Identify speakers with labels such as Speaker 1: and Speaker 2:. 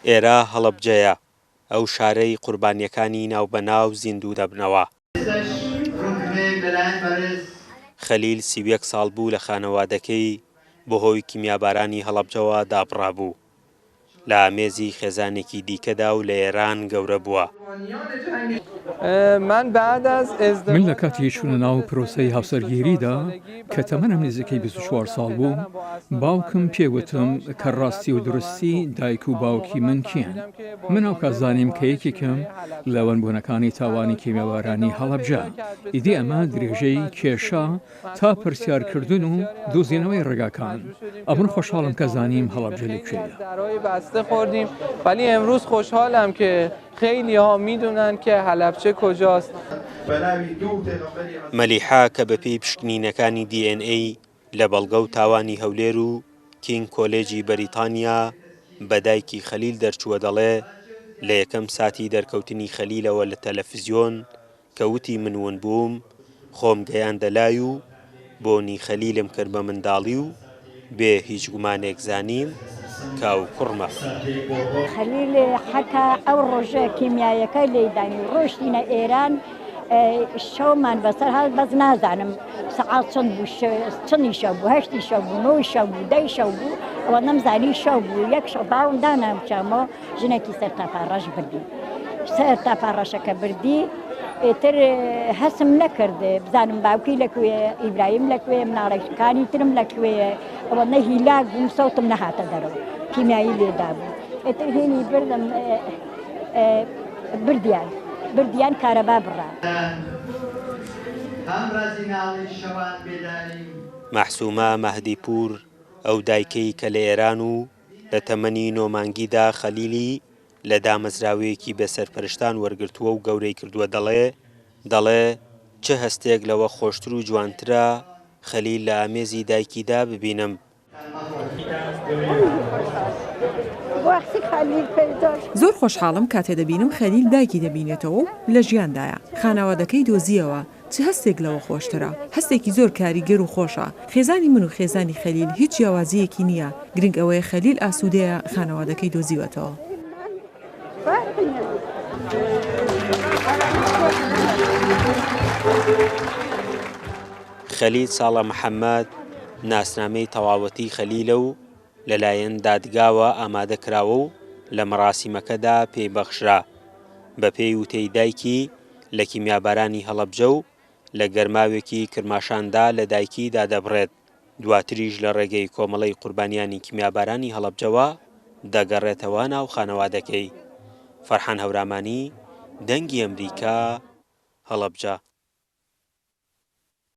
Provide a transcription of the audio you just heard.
Speaker 1: ئێرە هەڵەبجەیە، ئەو شارەی قوربانییەکانی ناوبەناو زیندوو دەبنەوە. خەلیل 31 ساڵ بوو لە خانەوادەکەی بەهۆی کیمیابارانی هەڵەبجەوە دابڕابوو. لە ئامێزی خێزانێکی دیکەدا و لە ئێران گەورە بووە.
Speaker 2: من لە کاتی چوونە ناو پرۆسەی هاوسەرگیریدا کە تەمەنم نزیکەی 24 ساڵ بوو، باوکم پێ وتم کە ڕاستی و دروستی دایک و باوکی من کێن. من ئەوکات زانیم کە یەکێکم لە ونبوونەکانی تاوانی کیمیابارانی هەڵەبجە. ئیدی ئەمە درێژەی کێشا تا پرسیارکردن و دۆزینەوەی ڕێگاکان. ئەمن خۆشحاڵم کە زانیم هەڵەبجە لە کوێیە.
Speaker 1: مەلیحە کە بەپێی پشکنینەکانی دی ئێن ئەی لە بەڵگە و تاوانی هەولێر و کینگ کۆلێجی بەریتانیا بە دایکی خەلیل دەرچووە دەڵێ، لە یەکەم ساتی دەرکەوتنی خەلیلەوە لە تەلەفزیۆن کە وتی من ون بووم، خۆم گەیاندە لای و بۆنی خەلیلم کرد بە منداڵی و بێ هیچ گومانێک زانیم کە ئەو کوڕمە.
Speaker 3: خەلیل حەتا ئەو ڕۆژە کیمیایەکە لێیداین و ڕۆیشتینە ئێران، شەومان بەسەر هات، بەس نازانم سەعات چەند بوو، چەندی شەو بوو، هەشتی شەو بوو، نۆی شەو بوو، دەی شەو بوو، ئەوە نەمزانی شەو بوو، یەک شەو باوم دانام چامۆ ژنێکی سەرتاپا ڕەش بردی سەرتاپا ڕەشەکە بردی ئیتر هەسم نەکرد بزانم باوکی لەکوێ ئیبراهیم لەکوێ مناڵەکانی ترم لەکوێ ئەوە نە هیلاک بووم سەوتم نەهاتە دەرەوە کیمیایی لێدا بوو ئیتر هینی بردم بردیان بردیان کارەبا بڕا.
Speaker 1: مەحسومە مەهدیپوور، ئەو دایکەی کە لە ئێران و لە تەمەنی نۆ مانگیدا خەلیلی لە دامەزراوەیەکی بێ سەرپەرشتان وەرگرتووە و گەورەی کردووە دەڵێ دەڵێ چ هەستێک لەوە خۆشتر و جوانترە خەلیل لە ئامێزی دایکیدا ببینم.
Speaker 4: زۆر خۆشحاڵم کاتێ دەبینم خەلیل دایکی دەبینێتەوە و لە ژیاندایە، خانەوادەکەی دۆزییەوە، چ هەستێک لەوە خۆشترە؟ هەستێکی زۆر کاریگەر و خۆشە. خێزانی من و خێزانی خەلیل هیچ جیاوازییەکی نییە، گرنگ ئەوەیە خەلیل ئاسوودەیە خانەوادەکەی دۆزیوەتەوە.
Speaker 1: خەلیل ساڵە محەمەد، ناسنامەی تەواوەتی خەلیلە و لەلایەن دادگاوە ئامادە کراوە و لە مەراسیمەکەدا پێی بەخشرا. بەپێی وتەی دایکی، لە کیمیابارانی هەڵەبجە و لە گەرماوێکی کرماشاندا لە دایکی دادەبڕێت، دواتریش لە ڕێگەی کۆمەڵەی قوربانیانی کیمیابارانی هەڵەبجەوە دەگەڕێتەوە ناو خانەوادەکەی. فەرحان هەورامانی، دەنگی ئەمریکا، هەڵەبجە.